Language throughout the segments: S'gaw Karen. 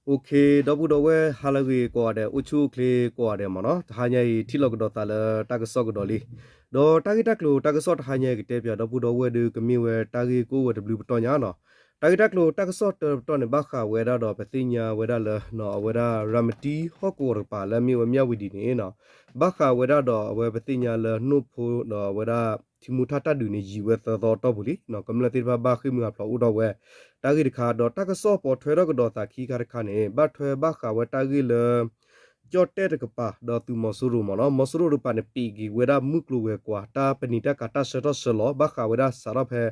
အိၣ်ခ့ ဒီပုၢ်ဒီဝဲၢ် ဟါလၢအဂ့ၤကိးဂၤဒဲး, အိၣ်ဆူၣ်အိၣ်ချ့ကိးဂၤဒဲးမ့ၢ်နီၤ, တဟါညါအံၤ ထံၣ်လိာ်ကဒီးသးလၢတၢ်ကစီၣ်ကဒီးလံ. ဒီးတၢ်ဂ့ၢ်တၢ်ကျိၤတၢ်ကစီၣ်တဟါညါအံၤ ကတဲပၠးဒီပုၢ်ဒီဝဲၢ်ဒီး ကမ့ၢ်ဝဲတၢ်ဂ့ၢ်ကအိၣ်ဝဲတဘျုးပတီၢ်ညါနီၤ. တၢ်ဂ့ၢ်တၢ်ကျိၤတၢ်ကစီၣ်တၢတပတီၢ်န့ၣ် ဘၣ်ဃးဝဲဒၣ်ဒီး ပသ့ၣ်ညါဝဲဒၣ်လၢ အဝဲဒၣ်ရၤမတံဟီၣ်ကဝီၤတကပၤလၢအမ့ၢ်ဝဲမၠၣ်ဝံၤဒံးန့ၣ်နီၤ, ဘၣ်ဃးဝဲဒၣ်ဒီးအဝဲပသ့ၣ်ညါလၢနိၣ်ဖိဒီးအဝဲဒၣ် ထံမူထၣ်တၢ်ဒုးန့ၣ် ယံာ်ဝဲသၢသီအတီၢ်ပူၤလံနီၤ, ကမျၢၢ်သ့ၣ်တဖၣ်ဘၣ်ဃ့ၢ်မှံဟးဖျိးအိၣ်ထီၣ်ဝဲ တၢ်ဂ့ၢ်တခါ, ဒီးတၢ်ကစီၣ်ပိာ်ထွဲထီၣ်ကဒီးသးခံခါတခါန့ၣ် ဘၣ်ထွဲဘၣ်ဃးဝဲတၢ်ဂ့ၢ်လၢ ကၠီၣ်တဲၣ်တကပၤ ဒီးသုးမီၤစိရိၤမ့ၢ်နီၤ, မီၤစိရိၤတကပၤန့ၣ် ပံးက့ၤဝဲဒၣ်မုၢ်ကျိၤဝဲၤကွာ် တၢ်ပနံာ်တၢ်ကၤတၢ်ဆှၢထီၣ်ဆှၢလီၤ ဘၣ်ဃးဝဲဒၣ်စးထီၣ်ဖဲ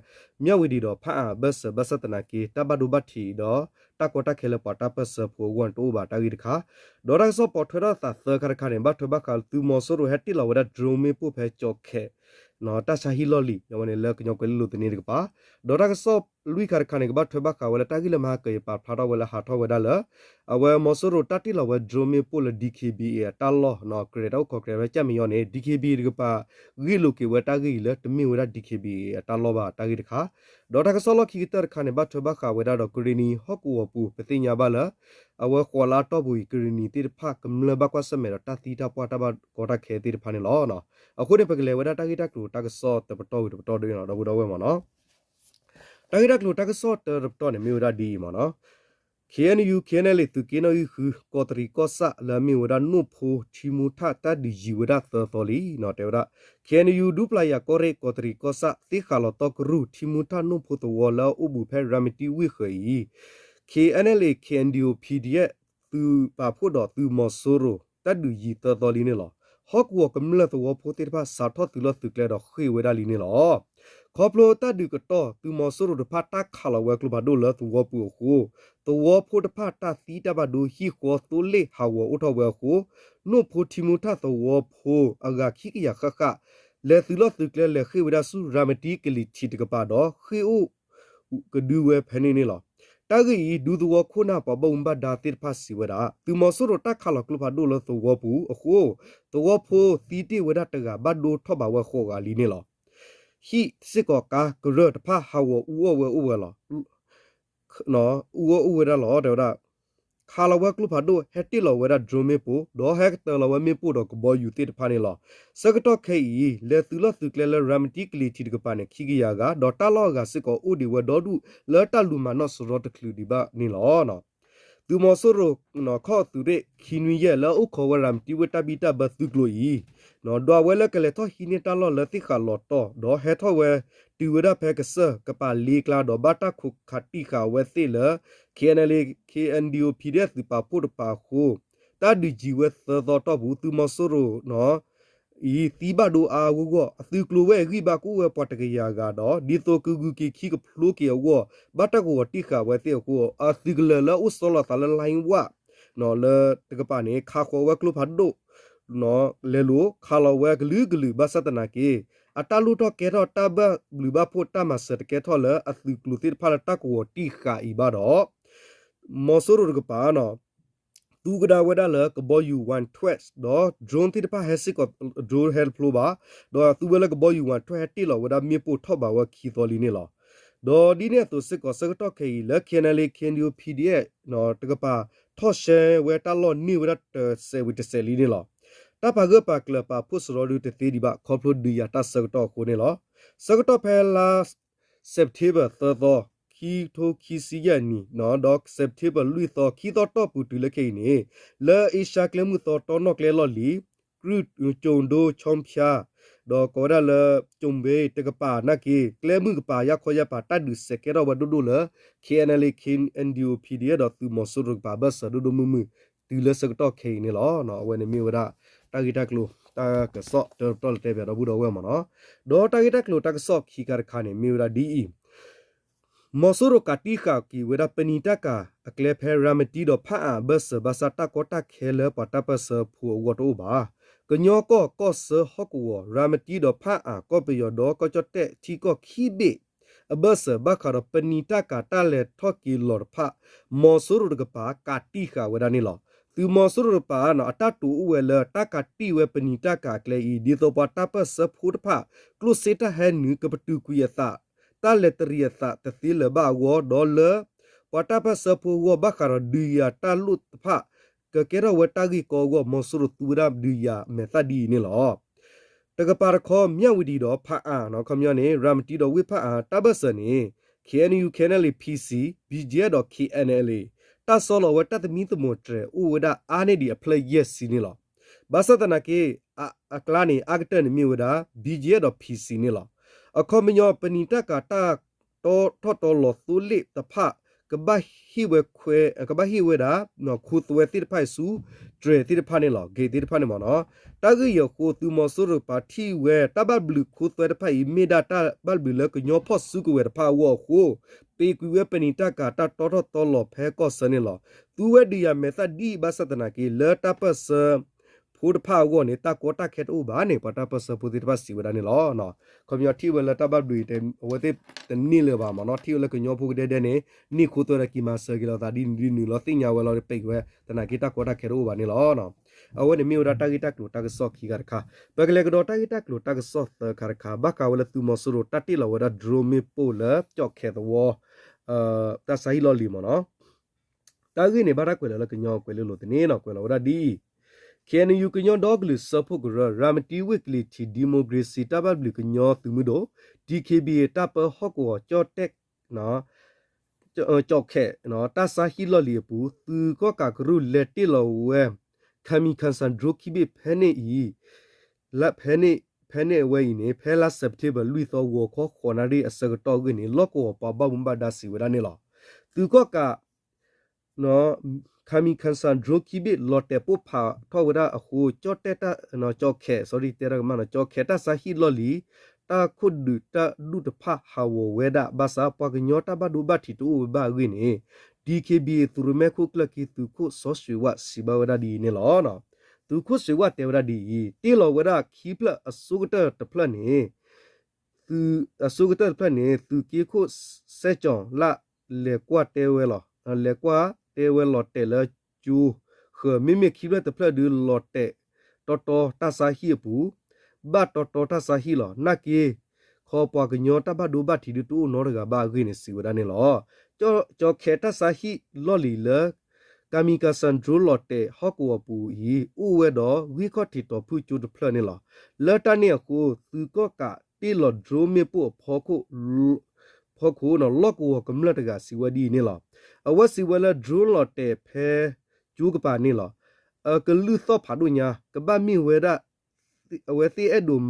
မၠၣ်ဝံၤဒံးဒီးဖးအၣ်အဘၢၣ်စၢၤ ဘၣ်ဆၣ်သနာ်က့ တၢ်ဘၣ်ဒိဘၣ်ထံးဒီး တၢ်ကီတၢ်ခဲလၢပှၤတၢ်ပၢၢ်ဆၢဖိအဂီၢ်န့ၣ်တအိၣ်ဘၣ်တၢ်ဂ့ၢ်တခါ, ဒီးတၢ်ကစီၣ်ပိာ်ထွဲထီၣ်သးသၢခါတခါန့ၣ် ဘၣ်ထွဲဘၣ်ဃးသုးမီၤစိရိၤဟဲတ့ၢ်လီၤဝဲဒၣ် drone မ့ၣ်ပိၢ်ဖဲကၠီၤခဲး တၢ်ဆါဟံၣ်လီၢ်လံၤ အဝဲန့ၣ်လၢကညီကွဲၤလ့လိၤသန့တကပၤ, ဒီးတၢ်ကစီၣ်လွံၢ်ခါတခါန့ၣ် ကဘၣ်ထွဲဘၣ်ဃးဝဲလၢတၢ်ဂ့ၢ်လၢမဟါကၢၤအံၤ ပာ်ဖျါထီၣ်ဝဲလၢဟးထီၣ်ဝဲဒၣ်လၢ အဝဲမီၤစိရိၤတၢ်တ့ၢ်လီၤဝဲ drone မ့ၣ်ပိၢ်လၢ DKBA အတၢ်လီၢ် ကြဲးတၢ်အိၣ်ခိးကြဲးဝဲကၠၣ်မံယီန့ၣ် DKBA တကပၤ ဂ့ၢ်လိာ်က့ၤဝဲတၢ်ဂ့ၢ်အံၤလၢတမ့ၢ်ဝဲဒၣ် DKBA အတၢ်လီၢ်ဘၣ်တၢ်ဂ့ၢ်တခါ, ဒီးတၢ်ကစီၣ်လီၢ်ခံကတၢၢ်တခါန့ၣ် ဘၣ်ထွဲဘၣ်ဃးဝဲဒၣ်ဒီးကရ့ၣ်နံၤဟီၣ်ကဝီၤပူၤ ပသ့ၣ်ညါဘၣ်လၢ အဝဲဃိးလါအတီၢ်ပူၤအံၤ ကရ့ၣ်နံၤသ့ၣ်တဖၣ် ကမျၢၢ်ဘၣ်ကွၢ်ဆၢၣ်မဲာ်ဒီးတၢ်သံတၢ်ပှၢ်တၢ်ဘၣ်ကီတၢ်ခဲသ့ၣ်တဖၣ်န့ၣ်လီၤ. အဃိန့ၣ် ပကလဲၤဝဲဒၣ်တၢ်ဂ့ၢ်တၢ်ကျိၤတၢ်ကစီၣ်တပတီၢ်ဝံၤတပတီၢ်ဒီး ဒီပုၢ်ဒီဝဲၢ်မ့ၢ်နီၤ, တၢ်ဂ့ၢ်တၢ်ကျိၤတၢ်ကစီၣ်တၢတပတီၢ်န့ၣ် မ့ၢ်ဝဲဒၣ်ဒ်အံၤမ့ၢ်နီၤ, KNU KNLA သုးက့နီၣ်ဂံၢ်ဃု ကီးတရံးကီၢ်ဆၣ် လၢအမ့ၢ်ဝဲဒၣ်နိၣ်ဖိထံမူထၣ်တၢ်ဒုးယံာ်ဝဲဒၣ်သၢသီလံနီၤ, တဲဝဲဒၣ် KNU ဒူပျၤယၤကီၢ်ရ့ၣ် ကီးတရံးကီၢ်ဆၣ် သ့ၣ်ဃးလီၤတီၢ်ကရူၢ် ထံမူထၣ်နိၣ်ဖိသဝီလၢအအိၣ်ဘူးဖဲရၤမတံဝ့ၢ်ဃၢၤအံၤ KNLA KNDO PDF သုးပာ်ဖှိၣ်ဒီးသုးမီၤစိရိၤ တၢ်ဒုးယံာ်သၢသီလံန့ၣ်လီၤ. ဟီၣ်ကဝီၤကမျၢၢ်သဝီဖိသ့ၣ်တဖၣ် စးထီၣ်သုးလီၢ်သုးကျဲဒီးဃ့ၢ်ဝဲဒၣ်လံန့ၣ်လီၤ. ခီဖျိတၢ်ဒုးကတီၢ် သုးမီၤစိရိၤတဖၣ်တၢ်ခးလီၤဝဲကျိဖးဒိၣ်လၢသဝီပူၤအဃိ သဝီဖိတဖၣ်တၢ်သံတၢ်ဘၣ်ဒိဟံၣ်ဃီသိလ့ၣ်ဟးဂီၤအိၣ်ထီၣ်ဝဲအဃိ နိၣ်ဖိထံမူထၣ်သဝီဖိအဂၤခံကယၤဃၣ်ဃၣ် လဲၤသုးလီၢ်သုးကျဲလဲၤဃ့ၢ်ဝဲဒၣ်ဆူ ရၤမတံကလံၤထံးတကပၤဒီး ဃ့ၢ်အိၣ်ကဒုဝဲဖဲန့ၣ်န့ၣ်လီၤ. တၢ်ဂ့ၢ်အံၤ ဒူသဝီခိၣ်နၢ်ပှၤဘၣ်မူဘၣ်ဒါသ့ၣ်တဖၣ်စံးဝဲဒၣ် သုးမီၤစိရိၤတၢ်ခးလီၤကျိဖးဒိၣ်လၢသဝီပူၤအဃိ သဝီဖိသံတ့ၢ်ဝဲဒၣ်တဂၤ ဘၣ်ဒိထီၣ်ဘးဝဲဃိးဂၤလံန့ၣ်လီၤ. ဟံၣ်စ့ၢ်ကီးကါကရၢၢ်တဖၣ်ဟးဂီၤအူအီၣ်ဝဲအိၣ်ဝဲလီၤ. အူအီၣ်အိၣ်ဝဲဒၣ်လီၤ တဲဝဲဒၣ် ခးလီၤဝဲကျိဖးဒိၣ် ဟဲတ့ၢ်လီၤဝဲဒၣ် drone မ့ၣ်ပိၢ် ဒီးဟဲကတၢၢ်လီၤဝဲမ့ၣ်ပိၢ်ဒီးကဘီယူၤသ့ၣ်တဖၣ်န့ၣ်လီၤ. ဆၢကတီၢ်ခဲအံၤ လဲၤသုးလီၢ်သုးကျဲလၢရၤမတံကလံၤထံးတကပၤန့ၣ် ခံကယၤဂၤ ဒီးတၢ်လီၢ်အဂၤစ့ၢ်ကီးအိၣ်ဒံးဝဲဒီဒူၣ် လၢတၢ်လူၤမၤနီၣ်စရီတချုးဒံးဘၣ်န့ၣ်လီၤ. သုးမီၤစိရိၤ ခီၣ်သုးရ့ၣ်ခံနွံယဲၢ် လၢအအိၣ်ခိးဝဲရၤမတံဝ့ၢ်တၢ်ဘံၣ်တၢ်ဘၢသုးကျိၤအံၤ ဒွးဝဲလၢကလဲၤထီၣ်ဟံးန့ၢ်တၢ်လီၢ်လၢသ့ၣ်ဃးလီၤတီၢ် ဒီးဟဲထီၣ်ဝဲတုၤဝဲဒၣ်ဖဲကစၢၢ်ကပၤလ့ကျါ ဒီးဘၣ်တၢ်ခိးခးတံၢ်ဃာ်အဝဲသ့ၣ်လၢ KNLA KNDO PDF သုးပာ်ဖှိၣ်တကပၤအဃိ တၢ်ဒုးယံာ်ဝဲသၢသီတီၢ်ပူၤ သုးမီၤစိရိၤ အံၤ သံဘၣ်ဒိအါအါဂီၢ်ဂီၢ် အသုးကျိၤဝဲအဂံၢ်ဘါကအိၣ်ဝဲပှၤတကယၤဂၤဒီး ဒ်သိးကဂုၤက့ၤခံကဖျိက့ၤအဂီၢ် ဘၣ်တၢ်ကဝီၤတံၢ်ဃာ်ဝဲသ့ၣ်အဃိ အသုးကလၢၤလၢအအိၣ်ဆီလီၤသးလၢ လိုင်းဝၣ် လၢတကပၤန့ၣ် ခးဃီၤဝဲကျိဖးဒိၣ် လဲၤလိာ် ခးလီၤဝဲကလုာ်ကလုာ် ဘၣ်ဆၣ်သနာ်က့ အတၢ်လိၣ်ထီၣ်ကဲထီၣ် တၢ်ဘၣ်ဘျုးဘၣ်ဖှိၣ် တၢ်မၤစၢၤတကဲထီၣ်လၢအသုးကျိၤသ့ၣ်တဖၣ်လၢတၢ်ကဝီၤတံၢ်ဃာ်အံၤဘၣ်ဒီး မီၤစိရိၤတကပၤ သူကဒါဝဲဒၣ်လၢကဘီယူၤ ဝၣ်ထွဲး ဒီး drone သ့ၣ်တဖၣ်ဟဲစ့ၢ်ကီး drone ဟဲတဖျိဘၣ်, ဒီးသူဝဲလၢကဘီယူၤ ဝၣ်ထွဲး ဟဲတ့ၢ်လီၤဝဲဒၣ်မ့ၣ်ပိၢ်ထီၣ်ဘးဝဲခံသီလံန့ၣ်လီၤ. ဒီးဒ်န့ၣ်အသိးစ့ၢ်ကီး ဆၢကတီၢ်ခဲအံၤ လၢ KNLA KNDO PDF တကပၤ ထီၣ်ရှဲဝဲတၢ်လီၢ်န့ၢ်ဝဲဒၣ်တစဲးဝံၤတစဲးလံန့ၣ်လီၤ. တၢ်ပာ်ဂၢၢ်ပာ်ကျၢၤပာ်ဖှိၣ်စရီဒုတသ့ဒံးဘၣ် ခီဖျိဒုးယၤတၢ်ဆၢကတီၢ်အဃိန့ၣ်လီၤ. ဆၢကတီၢ်ဖဲလါ September သၢသီ ခံကထိခံဆံယဲၢ်နံၣ် ဒီး September လွံၢ်သီ ခံသီတီၢ်ပူၤတုၤလၢခဲအံၤန့ၣ် လၢအ့ရှါကျဲမုၢ်သီတီနီၣ်ကျဲလီၢ်လံၤ ကြုၢ်ကၠိၣ်ဒိ ဆီဖၠါ ဒီးကိးဝဲဒၣ်လၢ ကၠိၣ်ဘ့တကပၤနာ်က့ ကျဲမုၢ်ကပၤယၢ်ခီယၢ်ပၤ တၢ်ဒုးစဲးကဲထီၣ်ဝဲဒိၣ်ဒိၣ်လၢ KNLA KNDO PDF ဒီးသုးမီၤစိရိၤတကပၤ ဘၢၣ်စၢၤဒိၣ်ဒိၣ်မုၢ်မုၢ် တုၤလၢဆၢကတီၢ်ခဲအံၤန့ၣ်လီၤ. အဝဲန့ၣ်မ့ၢ်ဝဲဒၣ် တၢ်ဂ့ၢ်တၢ်ကျိၤ တၢ်ကစီၣ်တၢတပတီၢ်လၢတဲပၠးဒီပုၢ်ဒီဝဲၢ်မ့ၢ်နီၤ. ဒီးတၢ်ဂ့ၢ်တၢ်ကျိၤတၢ်ကစီၣ်ခံခါတခါန့ၣ် မ့ၢ်ဝဲဒၣ်ဒ်အံၤ မီၤစိရိၤကးတံၢ်ဃာ်က့ၤဝဲဒၣ် ပနံာ်တၢ်ကၤအကျဲဖဲရၤမတံဒီးဖးအၣ်အဘၢၣ်စၢၤ ဘၣ်ဆၣ်တၢ်ကီတၢ်ခဲလၢပှၤတၢ်ပၢၢ်ဆၢဖိအဂီၢ်တအိၣ်ဘၣ်. ကညီကီၢ်ကီၢ်စၢဟီၣ်ကဝီၤ ရၤမတံဒီးဖးအၣ် ကီၢ်ပယီၤဒီးကီၢ်ကၠီၣ်တဲၣ်ထံကီၢ်ခံဘ့ၣ် အဘၢၣ်စၢၤ ဘၣ်ဃးဒီးပနံာ်တၢ်ကၤတၢ်လဲၤထီၣ်က့ၤလီၤတဖၣ် မီၤစိရိၤတကပၤကးတံၢ်ဃာ်ဝဲဒၣ်န့ၣ်လီၤ. သုးမီၤစိရိၤတကပၤ အတၢ်တိာ်အိၣ်ဝဲလၢ တၢ်ကးတံၢ်ဝဲပနံာ်တၢ်ကၤအကျဲအံၤ ဒ်သိးပှၤတၢ်ပၢၢ်ဆၢဖိတဖၣ် ကျိၣ်စ့တၢ်ဟဲနုာ် ကပတုာ်ကွံာ်အသး တၢ်လဲၤတရံးအသးတသ့လၢၤဘၣ်အဂီၢ် ဒီးလၢ ပှၤတၢ်ပၢၢ်ဆၢဖိအဂီၢ် ဘၣ်ဃးဒီးဒုးယၤတၢ်လိၣ်တဖၣ် ကကဲထီၣ်ဝဲတၢ်ဂ့ၢ်ကီအဂီၢ် မီၤစိရိၤသူဝဲဒၣ်ဒုးယၤမဲာ်သၣ်ဒ်အံၤန့ၣ်လီၤ. တကပၤတခီ မၠၣ်ဝတံၤဒီးဖးအါ ခီပညီန့ၣ် ရၤမတံဒီးဝ့ၢ်ဖးအါ တၢ်ဘၢၣ်စၢၤန့ၣ် KNU KNLA PC BGF ဒီး KNLA တၢ်ဆီလီၤဝဲတၢ်သမံသမိးတြဲၤ အိၣ်ဝဲဒၣ်အါန့ၢ်ဒံးအဖျၢၣ်ယဲၢ်ဆံန့ၣ်လီၤ. ဘၣ်ဆၣ်သနာ်က့ အကျါန့ၣ် အါကတၢၢ်န့ၣ်မ့ၢ်ဝဲဒၣ် BGF ဒီး PC န့ၣ်လီၤ. အခီပညီ ပနံာ်တၢ်ကၤတၢ်တီထီၣ်တီလီၤသိလ့ၣ်တဖၣ် ကဘၣ်ဟ့ၣ်ဝဲခွဲ ကဘၣ်ဟ့ၣ်ဝဲဒၣ် ခိသွဲသ့ၣ်တဖၣ်အံၤဆူ တြဲၤသ့ၣ်တဖၣ်န့ၣ်လီၤ gate သ့ၣ်တဖၣ်န့ၣ်မ့ၢ်နီၤ. တၢ်ဂ့ၢ်အံၤအဃိ သုးမီၤစိရိၤပာ်ထံၣ်ဝဲ တၢ်ဘၣ်ဘျုးခိသွဲတဖၣ်အံၤ မ့ၢ်ဒၣ်တၢ်ဘၣ်ဘျုးလၢကညီဖီၣ်စုကဝဲၤတဖၣ်အဂီၢ်အဃိ ပ့ၤကွံာ်ဝဲပနံာ်တၢ်ကၤတၢ်တီထီၣ်တီလီၤဖဲကီၢ်ဆၢန့ၣ်လီၤ. သူဝဲဒုးယၤမဲာ်သၣ်ဒ်အံၤဘၣ်ဆၣ်သနာ်က့ လၢတၢ်ပၢၢ်ဆၢ ဖိတဖၣ်အဂီၢ်န့ၣ် တၢ်ကီတၢ်ခဲတအိၣ်ဘၣ်န့ၣ် ပှၤတၢ်ပၢၢ်ဆၢဖိသ့ၣ်တဖၣ်စံးဝဲဒၣ်န့ၣ်လီၤ. ခီပညီထံၣ်ဝဲလၢတၢ်ဘၣ်ဘျုးအံၤ အဝဲသ့ၣ်တန့ၢ်လၢၤဘၣ်မ့ၢ်နီၤ, ထံၣ်ဝဲလၢကညီဖိကဒဲဒဲန့ၣ် န့ၢ်ခိသွဲဒီးက့ၤမၤစၢၤက့ၤလိာ်သးဒ်နုၤဒ်နုၤလီၤ သ့ၣ်ညါဝဲလီၤ ပ့ၤက့ၤဝဲ သနာ်က့တၢ်ကီတၢ်ခဲတအိၣ်ဘၣ်န့ၣ်လီၤ. အဝဲန့ၣ်မ့ၢ်ဝဲဒၣ်တၢ်ဂ့ၢ်တၢ်ကျိၤတၢ်ကစီၣ်ခံခါတခါ, ပကလဲၤကဒီးတၢ်ဂ့ၢ်တၢ်ကျိၤတၢ်ကစီၣ်သၢခါတခါ, ဘၣ်ဃးဝဲလၢသုးမီၤစိရိၤတၢ်တ့ၢ်လီၤဝဲဒၣ် drone မ့ၣ်ပိၢ်လၢကၠီၣ်ခဲသဝီ တၢ်ဆါဟံၣ်လီၢ်လံၤမ့ၢ်နီၤ. တၢ်ဂ့ၢ်န့ၣ် ဘၣ်တၢ်ကွဲးလၢာ်လၢကညီကွဲးလၢလိၤသန့ ကွဲးလီၤဝဲဒၣ်ဒ်အံၤ, KNU ကညီဒီကလုာ်စၢဖှိၣ်ကရၢ ရၤမတံဝ့ၢ်ကလံၤထံး democracy တၢ်ဘၣ်ဘျုးကညီသုးမုၢ်ဒိၣ် DKBA တၢ်ပၢဟီၣ်ကဝီၤ ကၠီၣ်တဲၣ် ကၠီၣ်ခဲ တၢ်ဆါဟံၣ်လီၢ်လံၤအပူၤ သုးကီၣ်ကးကရူၢ်လဲၤတ့ၢ်လီၤဝဲ kamikaze drone ခံဘ့ၣ်ဖဲန့ၣ်အံၤ လၢဖဲန့ၣ် ဖဲန့ၣ်အဝဲအံၤန့ၣ် ဖဲလါ September လွံၢ်သီ ဂီၤခီဃိးနၣ်ရံၣ်အဆၢကတီၢ်အဂ့ၢ်န့ၣ် လီၢ်ကဝီၤပှၤဘၣ်မူဘၣ်ဒါစံးဝဲဒၣ်န့ၣ်လီၤ. သုးကီၣ်ကး kamikaze drone ခံဘ့ၣ် လီၤတဲာ်ပိၢ်ဖးထီၣ်ဝဲဒၣ်အဃိ ကၠီၣ်တဲၣ်တၢ် ကၠီၣ်ခဲ sorry တဲတၢ်ကမၣ်နီၤ ကၠီၣ်ခဲတၢ်ဆါဟံၣ်လီၢ်လံၤ တၢ်ခိၣ်ဒုးတၢ်ဒူၣ်တဖၣ်ဟးဂီၤဝဲဒၣ်ဘၣ်ဆၣ် ပှၤကညီတၢ်ဘၣ်ဒိဘၣ်ထံးတအိၣ်ဝဲဘၣ်အဂ့ၢ်န့ၣ် DKBA သုးရမဲခိၣ်ကျၢၢ်ခံသုးခိၣ်စီၤၡွ့ၤဝၣ်စံးဘၣ်ဝဲဒၣ်ဒ်အံၤန့ၣ်လီၤ. သုးခိၣ်စံးဝၣ်တဲဝဲဒၣ်ဒ်အံၤ, တ့ၢ်လီၤဝဲဒၣ်ခံဖျၢၣ်အဆိကတၢၢ်တဖျၢၣ်န့ၣ် သုးအဆိကတၢၢ်တဖျၢၣ်န့ၣ် သုးက့ခိၣ်စဲကၠီၤလၣ် လဲၤကွၢ်တဲဝဲလီၤ, လဲၤကွၢ်တဲဝဲလီၤတဲာ်လၢကၠိ ဃၢၤ မ့မ့ၢ်ခံဖျၢၣ်တဖျၢၣ်ဒုးလီၤတဲာ်တီတီတၢ်ဆါဟံၣ်အပူၤ ဘၣ်တီတီတၢ်ဆါဟံၣ်လီၤ. နာ်က့ ခီပှၤကညီတၢ်ဘၣ်ဒိဘၣ်ထံးဒုးတအိၣ်နီတဂၤဘၣ်အဂ့ၢ်န့ၣ် စံးဝဲဒၣ်န့ၣ်လီၤ. ကၠီၣ်ခဲတၢ်ဆါဟံၣ်လီၢ်လံၤလၢ kamikaze drone လီၤတဲာ်ဟီၣ်ကဝီၤပူၤအံၤ အိၣ်ဝဲဒီးဂံၢ်ခီၣ်ထံးတီၤဖုၣ်ကၠိတဖျၢၣ်န့ၣ်လီၤ. လၢတၢ်န့ၣ်အဃိ သုးကီၣ်ကးတ့ၢ်လီၤ drone မ့ၣ်ပိၢ်အဖီခိၣ် ဖီခိၣ်န့ၣ် လီၢ်ကဝီၤကမျၢၢ်တဂၤစံးဝဲဒ်အံၤန့ၣ်လီၤ. အဝဲစံးဝဲလၢ drone လီၤတဲာ်ဖဲကၠိကပၤန့ၣ်လီၤ. အကလုၢ်သီၣ်ဖးဒိၣ်ညါ ကဘၣ်မ့ၢ်ဝဲဒၣ် အဝဲသ့ၣ်အဲၣ်ဒိး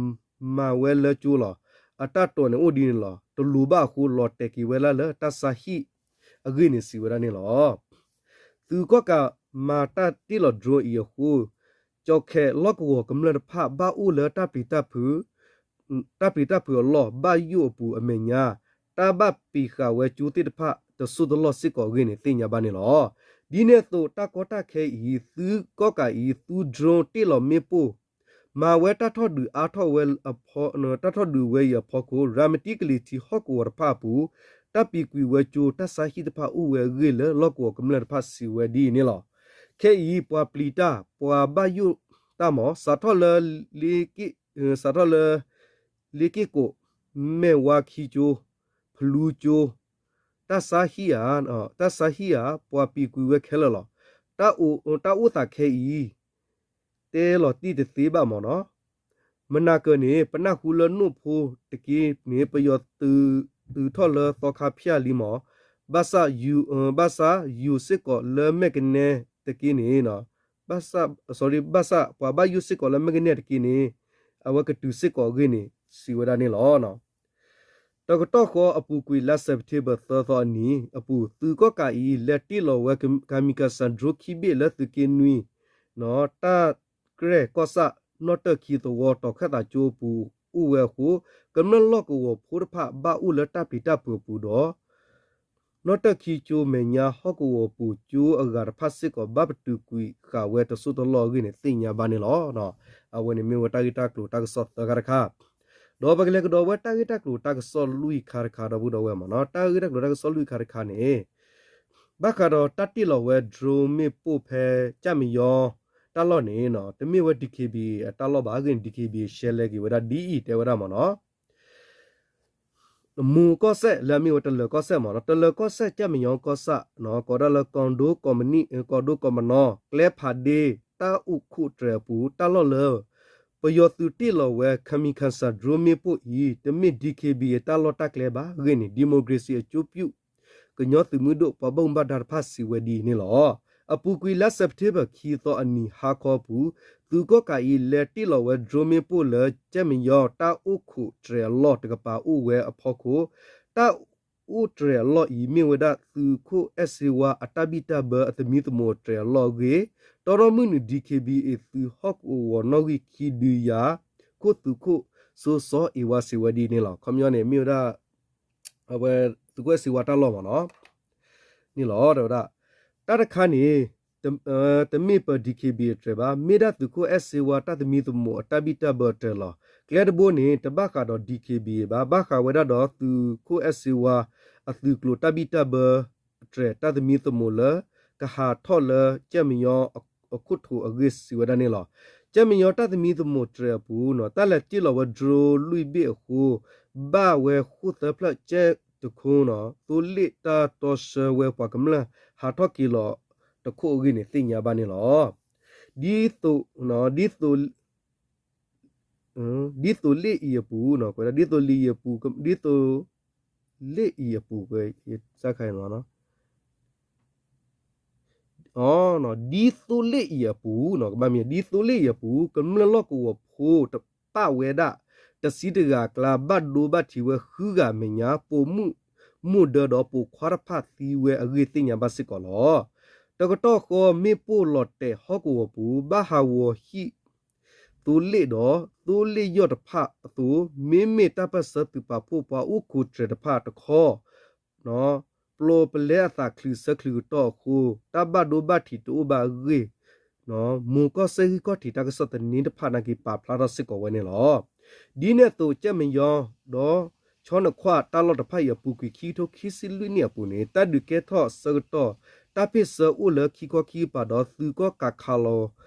မၤဝဲလၢကၠိလီၤ. အတၢ်တိာ်န့ၣ်အိၣ်ဒ်န့ၣ်လီၤ. တလိၤဘၣ်အဃိ လီၤတဲာ်က့ၤဝဲဒၣ်လၢတၢ်ဆါဟံၣ်အဂ့ၢ်န့ၣ် စံးဝဲဒၣ်န့ၣ်လီၤ. သုးကီၣ်ကးမၤတၢ်တ့ၢ်လီၤ drone အံၤအဃိ ကၠီၣ်ခဲလီၢ်ကဝီၤကမျၢၢ်တဖၣ် ဘၣ်အိၣ်လၢတၢ်ပျံၤတၢ်ဖုး တၢ်ပျံၤတၢ်ဖုးအလီၢ် ဘၣ်ယိၣ်အပူၤအမဲာ်ညါ တၢ်ဘၣ်ပံာ်ဃာ်ဝဲကၠိသ့ၣ်တဖၣ် တစိၢ်တလီၢ်စ့ၢ်ကီးအဂ့ၢ်န့ၣ် သ့ၣ်ညါဘၣ်န့ၣ်လီၤ. ဒ်န့ၣ်အသိး တၢ်ကီတၢ်ခဲအံၤ သုးကီၣ်ကးအံၤ သူ drone တ့ၢ်လီၤမ့ၣ်ပိၢ် မၤဝဲတၢ်ထီၣ်ဒုးအါထီၣ်ဝဲ တၢ်ထီၣ်ဒုးဝဲအံၤအဖီခိၣ် ရၤမတံကလံၤထံးဟီၣ်ကဝီၤတဖၣ်အပူၤ တၢ်ပံာ်ကွံာ်ဝဲကၠိ တၢ်ဆါဟံၣ်တဖၣ်အိၣ်ဝဲအဂ့ၢ်လၢ လီၢ်ကဝီၤကမျၢၢ်တဖၣ်စံးဝဲဒ်အံၤန့ၣ်လီၤ. ခဲအံၤ ပှၤပျံၤတၢ် ပှၤဘၣ်ယိၣ်တၢ်မး စးထီၣ်လၢ စးထီၣ်လၢ လ့က့ၢ်ကိး မဲၢ်ဝါခံကၠိ ဖလူကၠိ တၢ်ဆါဟံၣ်ဧါ တၢ်ဆါဟံၣ်ဧါ ပှၤပံာ်ကွံာ်ဝဲခဲလၢာ်လီၤ. တၢ်အိၣ်သးခဲအံၤ တဲလီၤတံၢ်တသ့ဘၣ်မ့ၢ်နီၤ. မနၤကၢၤန့ၣ် ပနၢ်ဟူလၢနိၣ်ဖိတက့ၢ်န့ၣ် ပယီၤသုးထီၣ်လၢသီခါဖၠၣ်လံမး, ဘၣ်ဆၣ် ဘၣ်ဆၣ်ယိၤစ့ၢ်ကီးလၢမဲာ်ကနဲတက့ၢ်န့ၣ် ဘၣ်ဆၣ် ဘၣ်ဆၣ်ပှၤဘၣ်ယိၣ်စ့ၢ်ကီးလၢမဲာ်ကနဲတက့ၢ်န့ၣ် အဝဲကတုၤစ့ၢ်ကီးအဂ့ၢ်န့ၣ် စံးဝဲဒၣ်န့ၣ်လီၤ. တကတီၢ်ဃီအပူၤကွံာ် လါစဲးပထ့ဘၢၣ် သၢသီအနံၤအပူၤ သုးကီၣ်ကးအံၤ လဲၤတ့ၢ်လီၤဝဲ kamikaze drone ခံဘ့ၣ်လၢသုးက့နွံ တၢ်ကြဲၢ်ကီၢ်ဆၣ် နီၣ်တၢၢ်ခံသဝီ တီၤခၢၣ်သးကၠိအပူၤအိၣ်ဝဲအဃိ ကမျၢၢ်လီၢ်ကဝီၤဖိတဖၣ် ဘၣ်အိၣ်လၢတၢ်ပျံၤတၢ်ဖုးအပူၤဒီး နီၣ်တၢၢ်ခံကၠိမဲာ်ညါဟီၣ်ကဝီၤပူၤကၠိအဂၤတဖၣ်စ့ၢ်ကီး ဘၣ်ပတုာ်ကွံာ်ဃာ်ဝဲတစိၢ်တလီၢ်အဂ့ၢ်န့ၣ် သ့ၣ်ညါဘၣ်န့ၣ်လီၤ. အဝဲန့ၣ်မ့ၢ်ဝဲတၢ်ဂ့ၢ်တၢ်ကျိၤတၢ်ကစီၣ်သၢခါတခါ ဒီးပကလဲၤကဒီးဝဲတၢ်ဂ့ၢ်တၢ်ကျိၤတၢ်ကစီၣ်လွံၢ်ခါတခါ ဒီပုၢ်ဒီဝဲၢ်မ့ၢ်နီၤ, တၢ်ဂ့ၢ်တၢ်ကျိၤတၢ်ကစီၣ်လွံၢ်ခါတခါန့ၣ် ဘၣ်ဃးဒီးတၢ်တ့ၢ်လီၤဝဲ drone မ့ၣ်ပိၢ်ဖဲ ကၠၣ်မယီ တၢ်လီၢ်န့ၣ် တမ့ၢ်ဝဲ DKBA အတၢ်လီၢ်ဘၣ်အဂ့ၢ်န့ၣ် DKBA ရှဲလဲက့ၤဝဲဒၣ်ဒ်အံၤတဲဝဲဒၣ်မ့ၢ်နီၤ. မူၤကီၢ်စဲၣ်လၢအမ့ၢ်ဝဲတလၢၤကီၢ်စဲၣ်မ့ၢ်နီၤ, တလၢၤကီၢ်စဲၣ် ကၠၣ်မဲာ်ညီကီၢ်ဆၣ်နီၤ, ကိးဒၣ်လၢကီၢ်ဒိၣ်ကီၢ်မနံၤ ကီၢ်ဒိၣ်ကီၢ်ပနီၣ် ကျဲဖးဒ့ တၢ်အိၣ်ခိးတြဲၤအပူၤ တၢ်လီၢ်လၢ ပယီၤသုးတ့ၢ်လီၤဝဲ kamikaze drone မ့ၣ်ပိၢ်အံၤ တမ့ၢ် D K B A တၢ်လီၢ်တၢ်ကျဲဘၣ်အဂ့ၢ်န့ၣ် ဒံၣ်မိၣ်ကရ့စံၣ်အကျိၤပူၤ ကညီသုးမုၢ်ဒိၣ်ပှၤဘၣ်မူဘၣ်ဒါတဖၣ်စံးဝဲဒ်အံၤန့ၣ်လီၤ. အပူၤကွံာ်လါစဲးပထ့ဘၢၣ်ခံသီအနံၤဟါခီအပူၤ သုးကီၣ်ကးအံၤ လဲၤတ့ၢ်လီၤဝဲ drone မ့ၣ်ပိၢ်လၢ ကၠၣ်မဲာ်ညီ တၢ်အိၣ်ခိးတြဲၤအလီၢ်တကပၤအိၣ်ဝဲအဖီခိၣ် တၢ်အိၣ်တြဲၤအလီၢ်အံၤ မ့ၢ်ဝဲဒၣ်သုးခိၣ်အဲၣ်စ့ဝါအတၢ်ဘံၣ်တၢ်ဘၢအသမံသမိးတြဲၤအလီၢ်အဂ့ၢ်, တီတီမုၢ်နုာ် D K B A သုးဟီၣ်ကဝီၤနီၣ်ဂံၢ်ခံဒုးယၤ ခိၣ်သုးခိၣ်စိစီၤအ့ဝါစံးဝဲဒ်န့ၣ်လီၤ. ခီပညီန့ၣ် မ့ၢ်ဝဲဒၣ် အဝဲသုးခိၣ်အဲၣ်စ့ဝါတၢ်လီၢ်မ့ၢ်နီၤ န့ၣ်လီၤ. တဲဝဲဒၣ် တၢ်တခါန့ၣ် တမ့ၢ်ပ D K B A အတြဲၤဘၣ်, မ့ၢ်ဒၣ်သုးခိၣ်အဲၣ်စ့ဝါတၢ်သမံသမိးအတၢ်ဘံၣ်တၢ်ဘၢအတြဲၤလီၤ. ကျဲတဘိန့ၣ် တဘၣ်ဃးဒီး D K B A ဘၣ်, ဘၣ်ဃးဝဲဒၣ်ဒီးသုးခိၣ်အဲၣ်စ့ဝါအသုးကျိၤတၢ်ဘံၣ်တၢ်ဘၢအတြဲၤ တၢ်သမံသမိးလၢ ကဟးထီၣ်လၢကၠၣ်မဲာ်ညီအခိၣ်ထိးအဂ့ၢ်စံးဝဲဒၣ်န့ၣ်လီၤ. ကၠၣ်မဲာ်ညီတၢ်သမံသမိးတြဲၤအပူၤနီၤ တၢ်လဲၤတ့ၢ်လီၤဝဲ drone လွံၢ်ဘ့ၣ်အဃိ ဘၣ်ဝဲဃိၣ်သၢဖျၢၣ် ကၠဲၣ်တခိနီၤ သိလ့ၣ်တၢ်တီဆှၢဝဲပှၤကမျၢၢ် ဟးထီၣ်က့ၤလီၤတခိၣ်အဂ့ၢ်န့ၣ် သ့ၣ်ညါဘၣ်န့ၣ်လီၤ. ဒ်သိး ဒ်သိးလ့ၣ်အံၤအပူၤနီၤ ကွဲးဒၣ် ဒ်သိးလ့ၣ်အံၤအပူၤ ဒ်သိးလ့ၣ်အံၤအပူၤ ကွဲး စခါအံၤနီၤ အ ဒ်သိးလ့ၣ်အံၤအပူၤနီၤ ကဘၣ်မ့ၢ် ဒ်သိးလ့ၣ်အံၤအပူၤ ကမျၢၢ်လီၢ်ကဝီၤဖိတပာ်ဝဲဒၣ် တဆံတဂၤအကျါ ဘၣ်ဒိဘၣ်ထံးဝဲဃုဂၤအမဲာ်ညါ ပိာ်မုၣ်မိၢ်ဒၢဒီးပိာ်ခွါတဖၣ်သံဝဲအဂ့ၢ်သ့ၣ်ညါဘၣ်စ့ၢ်ကီးလီၤ. တကတီၢ်ဃီမ့ၣ်ပိၢ်လီၤတဲာ်ဟီၣ်ကဝီၤပူၤ ဘၣ်ဟးဂီၤဟံၣ် သိလ့ၣ်ဒီး သိလ့ၣ်ယီၢ်တဖၣ်အသိး မ့မ့ၢ်တၢ်ပၢၢ်ဆၢသုးပာ်ဖှိၣ်ပှၤအိၣ်ခိးတြဲၤတဖၣ်တခီ ပျိပလဲအသးချုးဆၢချုးကတီၢ်အဃိ တၢ်ဘၣ်ဒိဘၣ်ထံးတအိၣ်ဘၣ်အဂ့ၢ် မူၤကီၢ်စဲၣ်ဂံၢ်ခီၣ်ထံးတၢ်ကစီၣ်သန့တဖၣ်နာ်က့ၤပာ်ဖျါထီၣ်စ့ၢ်ကီးဝဲန့ၣ်လီၤ. ဒ်န့ၣ်အသိး ကၠၣ်မဲာ်ညီဒီး ဆီနခွၣ်တၢ်လီၢ်တဖၣ်အံၤအပူၤကွံာ် ခံကထိခံဆံလွံၢ်နံၣ်အပူၤန့ၣ် တၢ်ဒုးကဲထီၣ်ဆၢကတီၢ် တၢ်ဖ့ၣ်ဆၢအိၣ်လၢခံခီခံကပၤဒီး သုးကီၣ်ကးခးလီၤ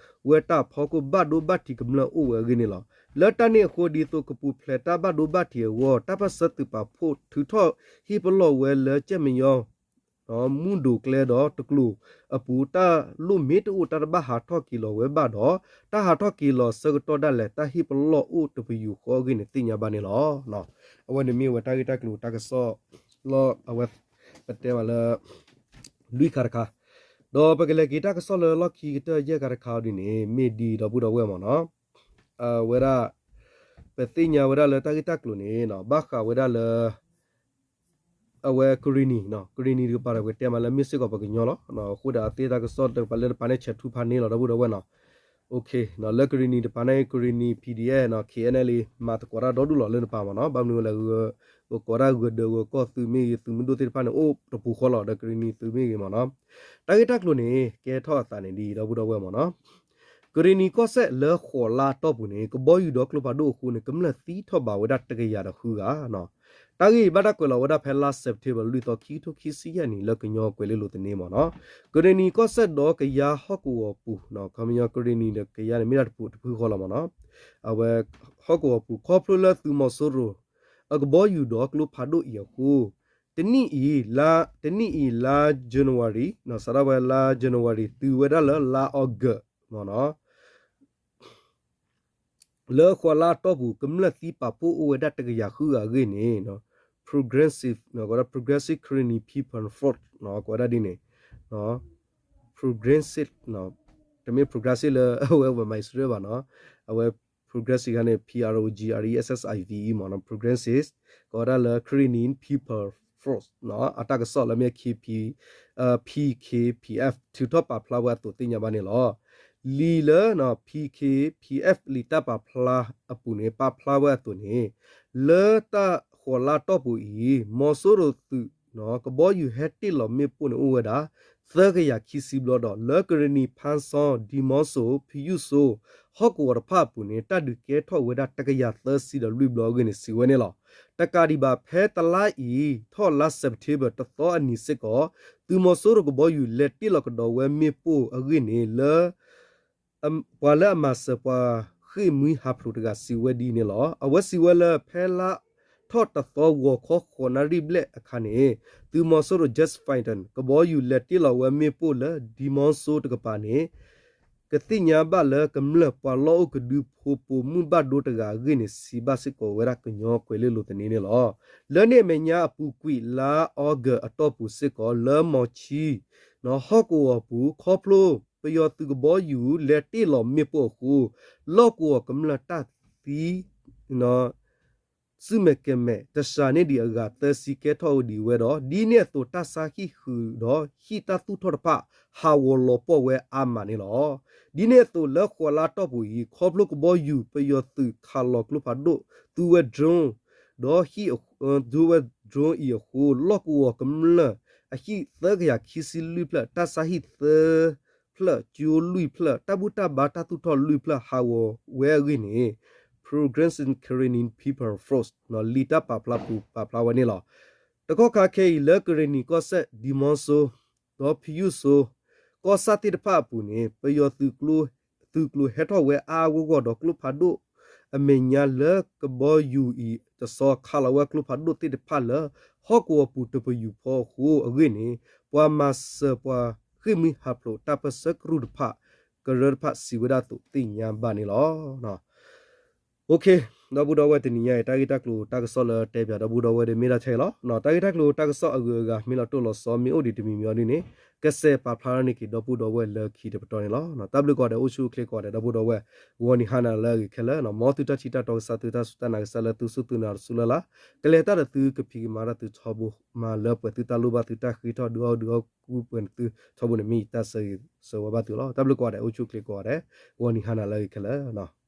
ဝဲတၢ်အဖီခိၣ် ဘၣ်ဒိဘၣ်ထံးကမျၢၢ်အိၣ်ဝဲအဂ့ၢ်န့ၣ်လီၤ. လၢတၢ်န့ၣ်အဃိ ဒ်သိးကပူၤဖျဲးတၢ်ဘၣ်ဒိဘၣ်ထံးအဂီၢ် တၢ်ပၢၢ်ဆၢသုးပာ်ဖှိၣ်ထုးထီၣ်ဟ့ၣ်ပလီၢ်ဝဲလၢကၠၣ်မဲာ်ညီ မူဒိၣ်ကျဲဒီးတကျိၤအပူၤ တၢ်လိၣ်မ့ၢ်တအိၣ် တၢ်တဘၣ်ဟးထီၣ်က့ၤလီၤဝဲဘၣ်ဒီး တၢ်ဟးထီၣ်က့ၤလီၤဆၢကတီၢ်ဒၣ်လဲာ် တၢ်ဟ့ၣ်ပလီၢ်အိၣ်တပယူာ်ဃီအဂ့ၢ်န့ၣ် သ့ၣ်ညါဘၣ်န့ၣ်လီၤ. အဝဲန့ၣ်မ့ၢ်ဝဲတၢ်ဂ့ၢ်တၢ်ကျိၤတၢ်ကစီၣ်လီၤ. အဝဲပတဲဘၣ်လၢ လွံၢ်ခါတခါ ဒီးပကလဲၤက့ၤတၢ်ကစီၣ်လၢလီၢ်ခံကတၢၢ်ယဲၢ်ခါတခါအံၤဒ်န့ၣ် မ့ၢ်ဒ်ဒီပုၢ်ဒီဝဲၢ်မ့ၢ်နီၤ အဝဲဒၣ် ပသ့ၣ်ညါဝဲဒၣ်လၢတၢ်ဂ့ၢ်တၢ်ကျိၤန့ၣ် ဘၣ်ဃးဝဲဒၣ်လၢ အဝဲကရ့ၣ်နံၤ ကရ့ၣ်နံၤတကပၤဒီး ပကတဲမးလၢမ့ၢ်စ့ၢ်ကီးပှၤကညီလီၤ. အဃိဒီးအသ့ၣ်တၢ်ကစီၣ်တကပၤလၢတပၤန့ၣ် ဆဲးထူဖးန့ၢ်လီၤ ဒီပုၢ်ဒီဝဲၢ်နီၤ. လၢကရ့ၣ်နံၤတပၤန့ၣ် ကရ့ၣ်နံၤ P D F နီၤ K N L A မၤသကိးတၢ်ဒီဒူၣ်လီၤလၢတပၤမ့ၢ်နီၤ. ဘၣ်မနုၤလဲၣ် ပကိးတၢ်ဂၢၢ်ဒၢးဂၢၢ်ကီၢ်သုးမ့ၢ်ဂ့ၤ သုးမုၢ်ဒိၣ်သ့ၣ်တဖၣ်န့ၣ် အိၣ်တပူၤဃီလီၤ ဒီးကရ့ၣ်နံၤသုးမ့ၢ်ဂ့ၤမ့ၢ်နီၤ. တၢ်ဂ့ၢ်တၢ်ကျိၤန့ၣ် ကဲထီၣ်အသးန့ၣ်ဒ်အံၤ ဒီပုၢ်ဒီဝဲၢ်မ့ၢ်နီၤ. ကရ့ၣ်နံၤကီၢ်စဲၣ်လၢဃိးလါအတီၢ်ပူၤန့ၣ် ကဘီယူၤဒီးကျိဖးဒိၣ်အဃိန့ၣ် ကမျၢၢ်သံထီၣ်ဘးဝဲဒၣ်တကယၤဒီးဃုဂၤနီၤ. တၢ်ဂ့ၢ်အံၤဘၣ်တၢ်ကွဲးလီၤဝဲဒၣ်ဖဲလါစဲးပထ့ဘၢၣ် လွံၢ်သီ ခံကထိခံဆံယဲၢ်နံၣ် လၢကညီကွဲၤလ့လိၤသန့မ့ၢ်နီၤ. ကရ့ၣ်နံၤကီၢ်စဲၣ်ဒီးကယၤဟီၣ်ကဝီၤပူၤ ခီပညီကရ့ၣ်နံၤဒီးကယၤန့ၣ် မ့ၢ်ဒၣ်တပူၤတဖုဃီလီၤမ့ၢ်နီၤ. အဝဲ ဟီၣ်ကဝီၤပူၤ ခီဖျိလၢသုးမီၤစိရိၤ အကဘီယူၤဒီးကျိဖးဒိၣ်အံၤအဃိ တနံၣ်အံၤ လါ တနံၣ်အံၤ လါ January နီၤ စးထီၣ်ဝဲလါ January တုၤဝဲဒၣ်လၢလါ August မ့ၢ်နီၤ လၢဃိးလါအတီၢ်ပူၤ ကမျၢၢ်သံပာ်ဖှိၣ်အိၣ်ဝဲဒၣ်တကယၤဃုဂၤအဂ့ၢ်န့ၣ် Progressive နီၤ ကိးဝဲဒၣ် Progressive Karenni People's Front နီၤ ကိးဝဲဒၣ်ဒ်န့ၣ် Progressive နီၤ တမ့ၢ် Progressive လၢအဝဲ Westminster ဘၣ်နီၤ အဝဲ Progressive ခါန့ၣ် P R O G R E S S I V E မ့ၢ်နီၤ Progressive ကိးဝဲဒၣ်လၢ Karenni People's Front နီၤ အတၢ်ကစီၣ်လၢမ့ၢ် K P P K P F ထုးထီၣ်ပာ်ဖျါဝဲအသိးသ့ၣ်ညါဘၣ်န့ၣ်လီၤ. လံာ်လၢ P K P F လံာ်တၢ်ပာ်ဖျါအပူၤန့ၣ် ပာ်ဖျါဝဲအသိးန့ၣ် လၢတၢ်ဃိးလါတီၢ်ပူၤအံၤ မီၤစိရိၤသုး ကဘီယူၤဟဲတ့ၢ်လီၤမ့ၣ်ပိၢ်န့ၣ်အိၣ်ဝဲဒၣ် သၢကယၤခံဆံဘျီဒီး လၢကရ့ၣ်နံၤ ဖါစီ ဒံမီစိ ဖယူၣ်စိ ဟီၣ်ကဝီၤတဖၣ်အပူၤန့ၣ် တၢ်ဒုးကဲထီၣ်ဝဲဒၣ်တကယၤသၢဆံဒီးလွံၢ်ဘျီအဂ့ၢ်န့ၣ် စံးဝဲန့ၣ်လီၤ. တကးဒံးဘၣ် ဖဲတလါအံၤ ထီၣ်လါစဲးပထ့ဘၢၣ်တသီအနံၤစ့ၢ်ကီး သုးမီၤစိရိၤကဘီယူၤလဲၤတ့ၢ်လီၤကဒီးဝဲမ့ၣ်ပိၢ်အဂ့ၢ်န့ၣ် လၢ ပှၤလၢအမၤစၢၤပှၤဃ့ၢ်မှံဟးဖျိးတဂၤစံးဝဲဒ်န့ၣ်လီၤ. အဝဲစံးဝဲလၢဖဲလါ ထီၣ်တသီဂီၤခီဃိးနၣ်ရံၣ်ဘျဲၣ်အခါန့ၣ် သုးမီၤစိရိၤ Jet Fighter ကဘီယူၤလဲၤတ့ၢ်လီၤဝဲမ့ၣ်ပိၢ်လၢ ဒံမီစိတကပၤန့ၣ် ကသ့ၣ်ညါဘၣ်လၢကမျၢၢ်ပှၤလီၢ်အိၣ်ကဒုဖိပိာ်မုၣ်ဘၣ်ဒိတဂၤအဂ့ၢ်န့ၣ် စံးဘၣ်စ့ၢ်ကီးဝဲဒၣ်ကညီကွဲၤလ့လိၤသန့န့ၣ်လီၤ. လၢန့ၣ်အမဲာ်ညါအပူၤကွံာ်လါအီကူးအတီၢ်ပူၤစ့ၢ်ကီး လၢမီၤဆံ ဟီၣ်ကဝီၤပူၤ ခီဖျိပယီၤသုးကဘီယူၤလဲၤတ့ၢ်လီၤမ့ၣ်ပိၢ်အဃိ လီၢ်ကဝီၤကမျၢၢ်တၢ်သံ စုမဲာ်ကဲၤမဲာ် တစှၤန့ၢ်ဒံးအဂၤသၢဆံကဲထီၣ်ဒံးဝဲဒီး ဒ်န့ၣ်အသိးတၢ်ဆါဟံၣ်ဃုာ်ဒီးဟံၣ်တၢ်သူၣ်ထီၣ်တဖၣ် ဟးဂီၤလီၤပှီၢ်ဝဲအါမးန့ၣ်လီၤ. ဒ်န့ၣ်အသိးလၢဃိးလါတီၢ်ပူၤအံၤ ခီဖျိကဘီယူၤပယီၤသုးခးလီၤကျိဖးဒိၣ် သူဝဲ drone ဒီးဟံၣ် ဒိဝဲ drone အံၤအဃိ လီၢ်ကဝီၤကမျၢၢ်အဟံၣ်သၢကယၤခံဆံလွံၢ်ဖျၢၣ် တၢ်ဆါဟံၣ်သၢ ဖျၢၣ် ကၠိလွံၢ်ဖျၢၣ် တၢ်ဘူၣ်တၢ်ဘါတၢ်သူၣ်ထီၣ်လွံၢ်ဖျၢၣ်ဟးဂီၤဝဲအဂ့ၢ်န့ၣ် Progressive Karenni People's Force လံာ်တၢ်ပာ်ဖျါပူၤပာ်ဖျါဝဲန့ၣ်လီၤ. တကီၢ်ခါခဲအံၤလၢကရ့ၣ်နံၤကီၢ်စဲၣ် ဒံမီစိ ဒီးဖယူၣ်စိ ကီၢ်ဆၣ်သ့ၣ်တဖၣ်အပူၤန့ၣ် ပယီၤ သုးကျိၤဟဲထီၣ်ဝဲအါအါဂီၢ်ဂီၢ်ဒီးကျိဖးဒိၣ်အမဲာ်ညါလၢကဘီယူၤအံၤတဆီခးလီၤဝဲကျိဖးဒိၣ်သ့ၣ်တဖၣ်လၢ ဟီၣ်ကဝီၤပူၤတပယူာ်ဖီအဃိအဂ့ၢ်န့ၣ် ပှၤမၤစၢၤပှၤဃ့ၢ်မှံဟးဖျိးတၢ်ပၢၢ်ဆၢကရူၢ်တဖၣ် ကရၢတဖၣ်စံးဝဲဒၣ်အသိးသ့ၣ်ညါဘၣ်န့ၣ်လီၤ. ဒီပုၢ်ဒီဝဲၢ်တနံၤညါအံၤ တၢ်ဂ့ၢ်တၢ်ကျိၤတၢ်ကစီၣ်လၢတဲပၠးဒီပုၢ်ဒီဝဲၢ်ဒီးမ့ၢ်ဒၣ်ထဲအံၤလီၤ. တၢ်ဂ့ၢ်တၢ်ကျိၤတၢ်ကစီၣ်အဂုၤအဂၤမ့ၢ်လီၤတိၢ်လီၤဆီမ့ၢ်အိၣ်ဒံးတမံၤမံၤအီၤဒ်န့ၣ် ကစဲးပာ်ဖျါထီၣ်န့ၢ်က့ၤဒီပုၢ်ဒီဝဲၢ်လၢခံတပတီၢ်န့ၣ်လီၤ. တၢ်ဘျုးကိးဂၤဒဲး အိၣ်ဆူၣ်အိၣ်ချ့ကိးဂၤဒဲး ဒီပုၢ်ဒီဝဲၢ် ဂီၤနံၤဟါနၤလၢအဂ့ၤခဲလၢာ် မ်သုတၢ်ထံၣ်တၢ်တီကစၢ် သုတၢ်စူၢ်တၢ်နာ်ကစၢ်လၢသုစူၢ်သုနာ်တစူၢ်လၢ်လၢ် ကလဲၤတၢ်ဒီးသုကဖံးကမၤတၢ်သုထီဘိ မၤလၢပှဲၤသုတၢ်လိၣ်ဘၣ်သုတၢ်ဃ့ထီၣ်ဒုးအီၣ်ဒုးအီၣ်ကူပှဲၤသုထီဘိန့ၣ် မ့ၢ်ယတၢ်ဆၢဂ့ၤဆၢဝါဘၣ်သုလီၤ. တၢ်ဘျုးကိးဂၤဒဲး အိၣ်ဆူၣ်အိၣ်ချ့ကိးဂၤဒဲး ဂီၤနံၤဟါနၤလၢအဂ့ၤခဲလၢာ်